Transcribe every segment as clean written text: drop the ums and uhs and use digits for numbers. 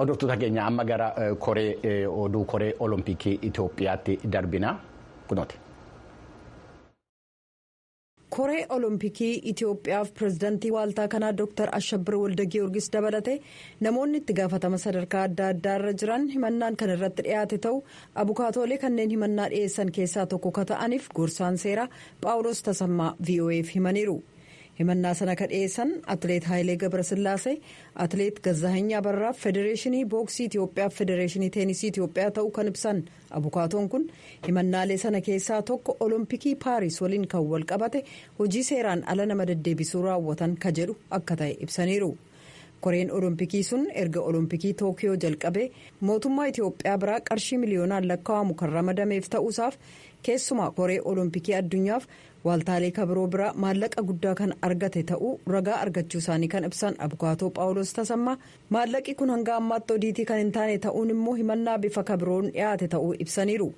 Hordoftoota keenya amma gara koree oduu koree Olompikii Itoophiyaatti darbina kunooti. Koree Olompikii Itoophiyaaf pirezidaantii waaltaa kanaa Dr. Ashabbir Walda Giyoorgis dabalate namoonni itti gaafatama sadarkaa adda addaa irra jiran himannaan kan irratti dhiyaate ta'u abukaatoolee kanneen himannaa dhiyeessan keessaa tokko ka ta'aniif gorsaan seeraa Phaawulos Tasammaa VOA'f himaniiru. Himannaa sana ka dhiyeessan atileet Haayilee Gabrasillaasee, atileet Gazzaahany Abarraa, federeeshinii booksii Itoophiyaa fi federeeshinii teenisii Itoophiyaa ta'uu kan ibsan abukaatoon kun himannaalee sana keessaa tokko Olompikii Paaris waliin kan wal qabate hojii seeraan ala nama deddeebisuu raawwatan ka jedhu akka ta'e ibsaniiru. Koreen Olompikii sun erga Olompikii Tookiyoo jalqabee mootummaa Itoophiyaa biraa qarshii miliyoonaan lakkaa'amu kan ramadameef ta'uusaaf keessumaa koree Olompikii addunyaaf waaltaalee kabiroo biraa maallaqa guddaa kan argate ta'uu ragaa argachuu isaanii kan ibsan abukaatoo Phaawulos Tasammaa maallaqi kun hanga ammaatti odiitii kan hin taane ta'uun immoo himannaa bifa kabiroon dhiyaate ta'uu ibsaniiru.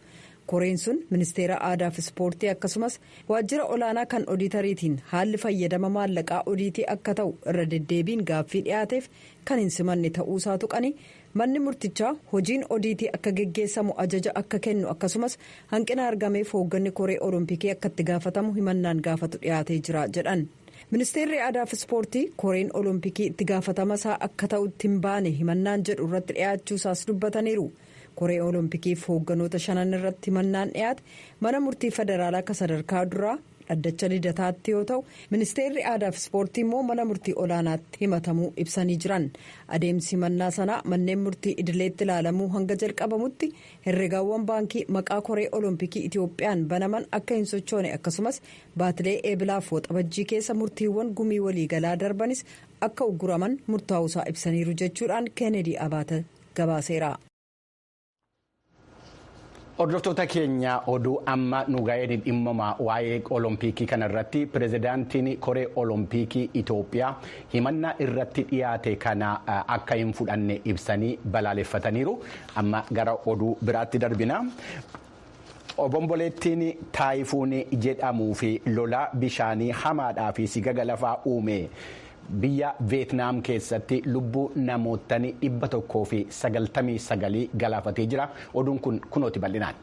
Koreen sun ministeera aadaa fi ispoortii akkasumas waajjira olaanaa kan odiitariitiin haalli fayyadama maallaqaa odiitii akka ta'u irra deddeebiin gaaffii dhiyaateef kan hin simanne ta'uusaa tuqanii manni murtichaa hojiin odiitii akka geggeessamu ajaja akka kennu akkasumas hanqina argameef hoogganni koree Olompikii akka itti gaafatamu himannaan gaafatu dhiyaatee jira jedhan. Ministeerri aadaa fi ispoortii koreen Olompikii itti gaafatama isaa akka ta'utti hin baane himannaan jedhu irratti dhiyaachuusaas dubbataniiru. Koree Olompikiif hoogganoota shanan irratti himannaan dhiyaate mana murtii federaalaa akka sadarkaa duraa dhaddacha lidataatti yoo ta'u ministeerri aadaa fi ispoortii immoo mana murtii olaanaatti himatamuu ibsanii jiran. Adeemsi himannaa sanaa manneen murtii idileetti ilaalamuu hanga jalqabamutti herregaawwan baankii maqaa koree Olompikii Itoophiyaan banaman akka hin sochoone akkasumas baatilee eebilaaf waxabajjii keessa murtiiwwan gumii waliigalaa darbanis akka ugguraman murtaa'uusaa ibsaniiru jechuudhaan Keenedi Abaata gabaaseera. Hordoftoota keenya oduu amma nu ga'een dhimma waa'ee Olompikii kanarratti pirezidaantiin koree Olompikii Itoophiyaa himannaa irratti dhiyaate kana akka hin fudhanne ibsanii balaaleffataniiru. Amma gara oduu biraatti darbina. Obomboleettiin taayifuun jedhamuu fi lolaa bishaanii hamaadhaa fi sigaga lafaa uume. Biyya Veetnaam keessatti lubbuu namoottan 199 galaafatee jira. Oduun kun kunooti bal'inaan.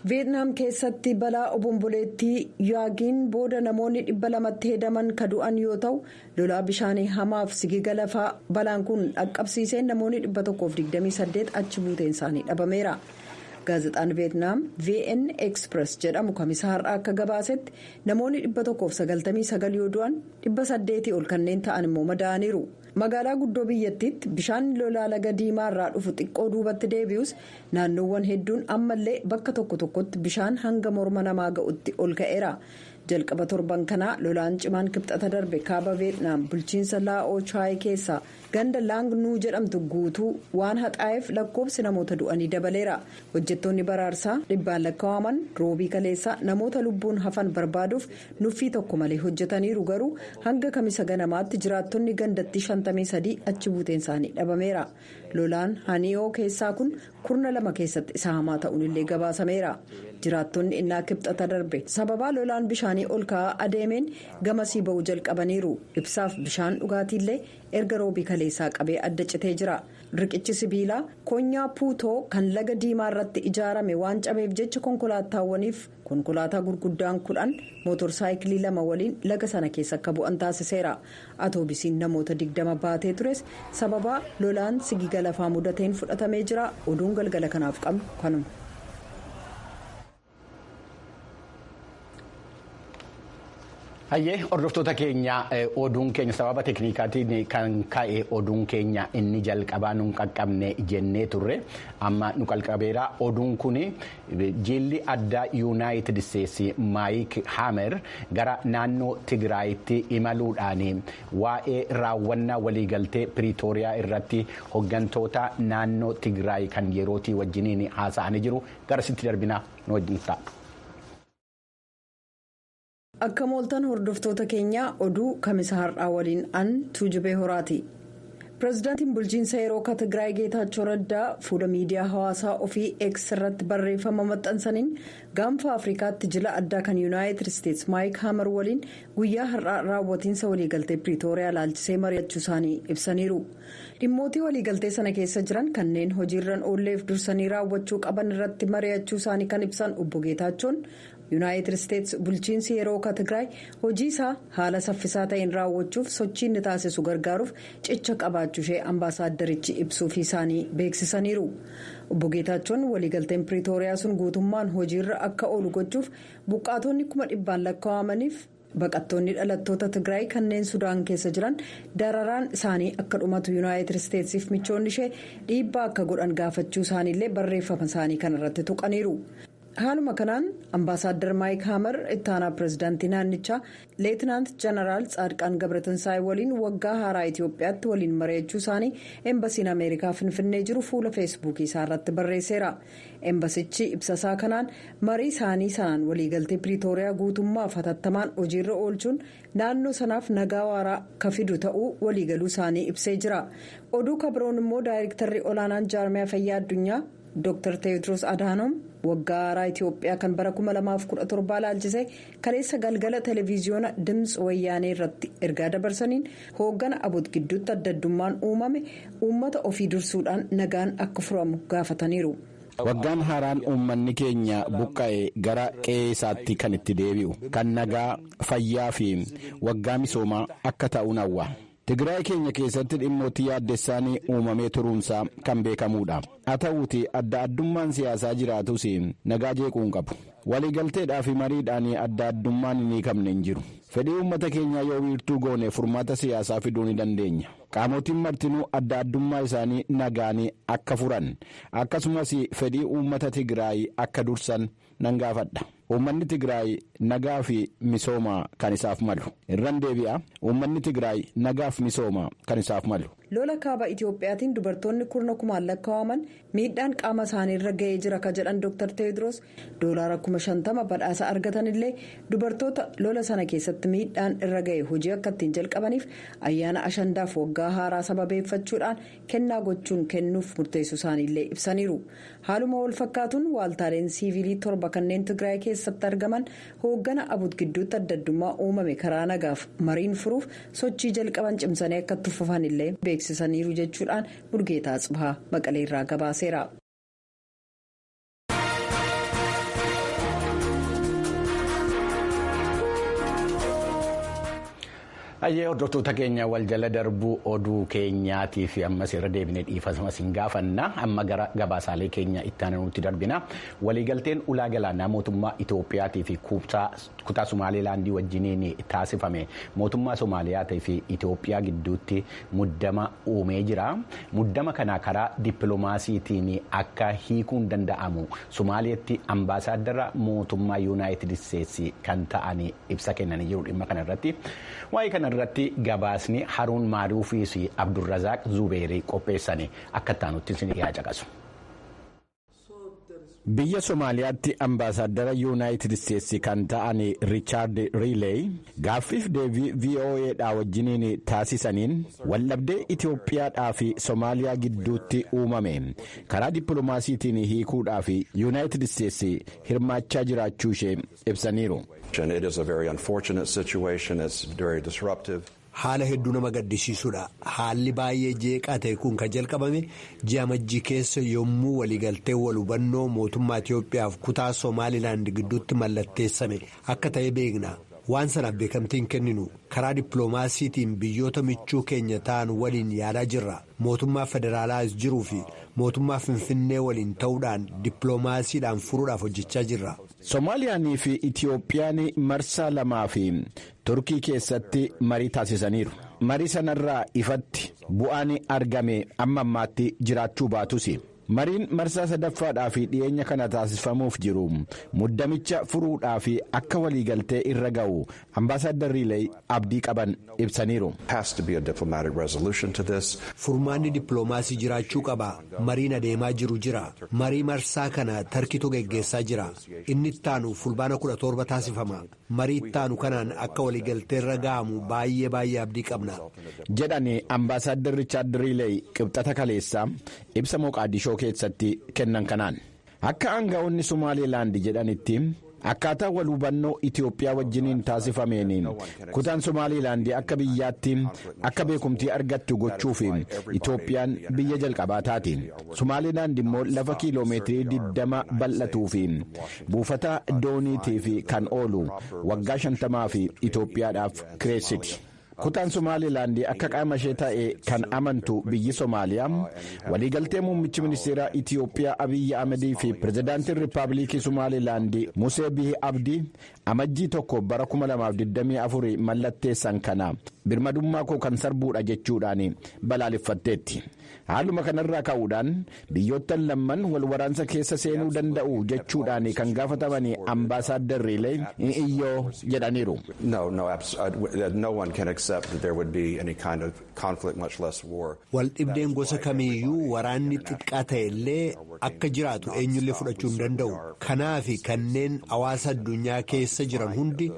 Veetnaam keessatti balaa obomboleettii yaagiin booda namoonni 200tti hedaman ka du'an yoo ta'u lolaa bishaanii hamaaf sigiga lafaa balaan kun dhaqqabsiiseen namoonni 128 achi buuteen isaanii dhabameera. Gaazexaan Veetnaam VN Express jedhamu kamisa har'aa akka gabaasetti namoonni 199 yoo du'an 800 ol kanneen ta'an immoo madaa'aniiru. Magaalaa guddoo biyyattiitti bishaan lolaa laga diimaa irraa dhufu xiqqoo duubatti deebi'us naannoowwan hedduun ammallee bakka tokko tokkotti bishaan hanga morma namaa ga'utti ol ka'eera. Jalqaba torban kanaa lolaan cimaan kibxata darbe kaaba Veetnaam bulchiinsa Laa'oo Chaay keessaa ganda Laangnuu jedhamtu guutuu waan haxaa'eef lakkoofsi namoota du'anii dabaleera. Hojjettoonni baraarsaa dhibbaan lakkaa'aman roobii kaleessaa namoota lubbuun hafan barbaaduuf nuffii tokko malee hojjetaniiru garuu hanga kamisa ganamaatti jiraattonni gandatti 53 achi buuteen isaanii dhabameera. Lolaan Haniyoo keessaa kun kurna lama keessatti isa hamaa ta'uun illee gabaasameera. Jiraattonni innaa kibxata darbe sababaa lolaan bishaanii ol ka'aa adeemeen gamasii ba'uu jalqabaniiru. Ibsaaf bishaan dhugaatiillee erga roobii kaleessaa qabee adda citee jira. Riqichi sibiilaa konyaa puutoo kan laga diimaa irratti ijaarame waan cabeef jecha konkolaataawwaniif konkolaataa gurguddaan 10 mootorsaayikilii 2 waliin laga sana keessa akka bu'an taasiseera. Atoobisiin namoota 20 baatee tures sababaa lolaan sigiga lafaa mudateen fudhatamee jira. Oduun galgala kanaaf qabnu kanuma. Hayyee hordoftoota keenya oduun keenya sababa teeknikaatiin kan ka'e oduun keenya inni jalqabaa nu qaqqabne jennee turre amma nu qaqqabeera. Oduun kun jilli addaa Yuunaayitid Isteetsi Maayik Haamer gara naannoo Tigraayitti imaluudhaan waa'ee raawwannaa waliigaltee Piriitooriyaa irratti hooggantoota naannoo Tigraay kan yerootii wajjiniin haasa'anii jiru. Garasitti darbinaa nu wajjin ta'a. Akka mooltan hordoftoota keenyaa oduu kamisa har'aa waliin an Tuujubee Horaati. Pireezidaantiin bulchiinsa yeroo ka Tigraay Geetaachoo Raddaa fuula miidiyaa hawaasaa ofii X irratti barreeffama maxxansaniin gaanfa Afrikaatti jila addaa kan Yuunaayitid Isteetsi Maayik Haamar waliin guyyaa har'aa raawwatiinsa waliigaltee Piriitooriyaa laalchisee mari'achuu isaanii ibsaniiru. Dhimmootii waliigaltee sana keessa jiran kanneen hojiirran oolleef dursanii raawwachuu qaban irratti mari'achuu isaanii kan ibsan obbo Geetaachoon. Yuunaayitid Isteetsi bulchiinsi yeroo ka Tigraay hojii isaa haala saffisaa ta'een raawwachuuf sochii inni taasisu gargaaruuf cicha qabaachuu ishee ambaasaaddarichi ibsuuf isaanii beeksisaniiru. Obbo Geetaachoon waliigalteen Piriitooriyaa sun guutummaan hojiirra akka oolu gochuuf buqqaatonni 100,000 lakkaa'amaniif baqattoonni dhalattoota Tigraay kanneen Sudaan keessa jiran dararaan isaanii akka dhumatu Yuunaayitid Isteetsiif michoonni ishee dhiibbaa akka godhan gaafachuu isaaniillee barreeffama isaanii kanarratti tuqaniiru. Haaluma kanaan ambaasaaddar Maayik Haamar ittaanaa pireezidaantii naannichaa leetinaant jeneraal Tsaadqaan Gabratinsaay waliin waggaa haaraa Itoophiyaatti waliin mari'achuu isaanii embasiin Ameerikaa Finfinnee jiru fuula feesbuukii isaa irratti barreesseera. Embasichi ibsasaa kanaan marii isaanii sanaan waliigaltee Piriitooriyaa guutummaaf hatattamaan hojiirra oolchuun naannoo sanaaf nagaa waaraa ka fidu ta'uu waliigaluu isaanii ibsee jira. Oduu kabiroon immoo daayirektarri olaanaan jaarmiyaa fayyaa addunyaa Dr. Teediroos Adhaanoom waggaa haaraa Itoophiyaa kan bara 2017 laalchisee kaleessa galgala televiziyoona Dimtsi Wayyaanee irratti ergaa dabarsaniin hooggana abut gidduutti adda addummaan uumame uummata ofii dursuudhaan nagaan akka furamu gaafataniiru. Waggaan haaraan uummanni keenya buqqa'e gara qe'ee isaatti kan itti deebi'u kan nagaa fayyaa fi waggaa misoomaa akka ta'uun hawwa. Tigraay keenya keessatti dhimmoota yaaddessaan uumamee turuunsaa kan beekamuudha. Haa ta'uuti adda addummaan siyaasaa jiraatus nagaa jeequu hin qabu. Waliigalteedhaa fi mariidhaan adda addummaan hin hiikamne hin jiru. Fedhii uummata keenyaa yoo wiirtuu goone furmaata siyaasaa fiduu ni dandeenya. Qaamotiin martinuu adda addummaa isaanii nagaan akka furan akkasumas fedhii uummata Tigraay akka dursan nan gaafadha. Uummanni Tigraay nagaa fi misooma kan isaaf malu. Irran deebi'a. Uummanni Tigraay nagaa fi misooma kan isaaf malu. Lola kaaba Itiyoophiyaatiin dubartoonni kurna kumaan lakkaa'aman miidhaan qaama isaaniirra ga'ee jira ka jedhan Dr. Teediroos $50,000 badhaasa argatanillee dubartoota lola sana keessatti miidhaan irra ga'e hojii akka ittiin jalqabaniif ayyaana ashandaaf waggaa haaraa sababeeffachuudhaan kennaa gochuun kennuuf murteessuu isaaniillee ibsaniiru. Haaluma wal fakkaatuun waaltaaleen siivilii 7 kanneen Tigraay keessatti argaman hooggana abut gidduutti adda addummaa uumame karaa nagaaf mariin furuuf sochii jalqaban cimsanii akka itti illee beeksisaniiru jechuudhaan Murgeetaa Tsibahaa Maqaleerraa gabaaseera. Hayyee hordoftoota keenya wal jala darbuu oduu keenyaatii fi ammas irra deebinee dhiifama isin gaafanna amma gara gabaasaalee keenya itti aanutti darbina. Waliigalteen ulaa galaanaa mootummaa Itoophiyaatii fi kutaa Somaalilaandii wajjiniin taasifame mootummaa Somaaliyaatii fi Itoophiyaa gidduutti muddama uumee jira. Muddama kana karaa dippiloomaasiitiin akka hiikuun danda'amu Somaaliyaatti ambaasaaddara mootummaa Yuunaayitid Isteetsi kan ta'an ibsa kennanii jiru dhimma kanarratti. Waa'ee kana irratti gabaasni Haruun Maaruufii fi Abdurrazaaq Zubeerii qopheessanii akka itti isin dhiyaa caqasu. Biyya Somaaliyaatti ambaasaaddara Yuunaayitid Isteetsi kan ta'an Riichaard Riileey gaaffiif deebii VOAdhaa wajjiniin taasisaniin waldhabdee Itoophiyaadhaa fi Somaaliyaa gidduutti uumame karaa dippiloomaasiitiin hiikuudhaa fi Yuunaayitid Isteetsi hirmaachaa jiraachuu ishee ibsaniiru. Haala hedduu nama gaddisiisudha. Haalli baay'ee jeeqaa ta'e kun kan jalqabame ji'a Amajjii keessa yommuu waliigaltee wal hubannoo mootummaa Itiyoophiyaaf kutaa Somaalilaand gidduutti mallatteessame akka ta'e beekna. Waan sanaaf beekamtiin kenninu karaa dippiloomaasiitiin biyyoota michuu keenya ta'an waliin yaalaa jirra. Mootummaa federaalaas jiruu fi mootummaa Finfinnee waliin ta'uudhaan dippiloomaasiidhaan furuudhaaf hojjechaa jirra. Somaaliyaanii fi Itiyoophiyaan marsaa lamaa fi Turkii keessatti marii taasisaniiru. Marii sanarraa ifatti bu'aan argame amma ammaatti jiraachuu baatus. Mariin marsaa sadaffaadhaa fi dhiyeenya kana taasifamuuf jiru muddamicha furuudhaa fi akka waliigaltee irra ga'u Ambaasaadar Riilee abdii qaban ibsaniiru. Furmaanni dippiloomaasii jiraachuu qaba. Mariin adeemaa jiru jira. Marii marsaa kana Tarkiitu geggeessaa jira. Inni ittaanu fulbaana 17 taasifama. Marii ittaanu kanaan akka waliigalteerra ga'amu baay'ee baay'ee abdii qabna. Jedhani Ambaasaadar Riichaard Riilee qibxata kaleessaa ibsa Moqaadishoo keessatti kennan kanaan. Akka aanga'oonni Somaalilaand jedhanitti akkaataa wal hubannoo Itoophiyaa wajjiniin taasifameen kutaan Somaalilaand akka biyyaatti akka beekumtii argattu gochuuf Itoophiyaan biyya jalqabaa taati. Somaalilaand immoo lafa kiiloomeetirii 20 bal'atuu fi buufata dooniitiif kan oolu waggaa 50 fi Itoophiyaadhaaf kireessiti. Kutaan Somaalilaand akka qaama ishee ta'e kan amantu biyyi Somaaliyaa waliigaltee muummichi ministeeraa Itiyoophiyaa Abiyyi Ahmedii fi pirezidaantiin Riippaabilikii Somaalilaand Musee Bihi Abdii amajjii 1 bara 2024 mallatteessan kana birmadummaa koo kan sarbuudha jechuudhaan balaaleffatteetti. Haaluma kanarraa ka'uudhaan biyyoottan lamman wal waraansa keessa seenuu danda'u jechuudhaan kan gaafataman Ambaasaadar Riilee iyyoo jedhaniiru. Waldhibdeen gosa kamiiyyuu waraanni xiqqaa ta'e illee akka jiraatu eenyullee fudhachuu hin danda'u. Kanaaf kanneen hawaasa addunyaa keessa jiran hundi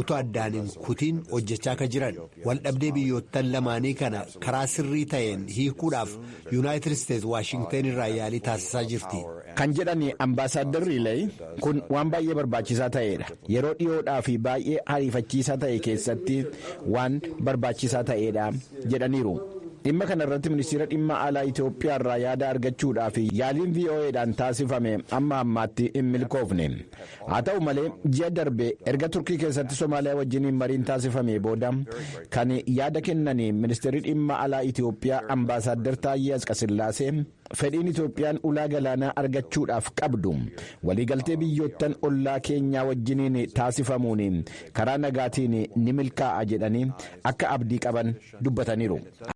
utuu addaan hin kutiin hojjechaa akka jiran waldhabdee biyyoottan lamaanii kana karaa sirrii ta'een hiikuudhaaf Yuunaayitid Isteetsi Waashingteen irraa yaalii taasisaa jirti. Kan jedhan Ambaasaadar Riilee kun waan baay'ee barbaachisaa ta'edha. Yeroo dhiyoodhaa fi baay'ee ariifachiisaa ta'e keessatti waan barbaachisaa ta'edha jedhaniiru. Dhimma kana irratti ministeera dhimma alaa Itoophiyaa irraa yaada argachuudhaaf yaaliin VOAdhaan taasifame amma ammaatti hin milkoofne. Haa ta'u malee ji'a darbe erga Turkii keessatti Somaaliyaa wajjiniin mariin taasifame booda kan yaada kennan ministeerri dhimma alaa Itoophiyaa Ambaasaadar Taayyee Asqasillaasee fedhiin Itoophiyaan ulaa galaanaa argachuudhaaf qabdu waliigaltee biyyoottan ollaa keenyaa wajjiniin taasifamuun karaa nagaatiin ni milkaa'a jedhanii akka abdii qaban dubbataniiru.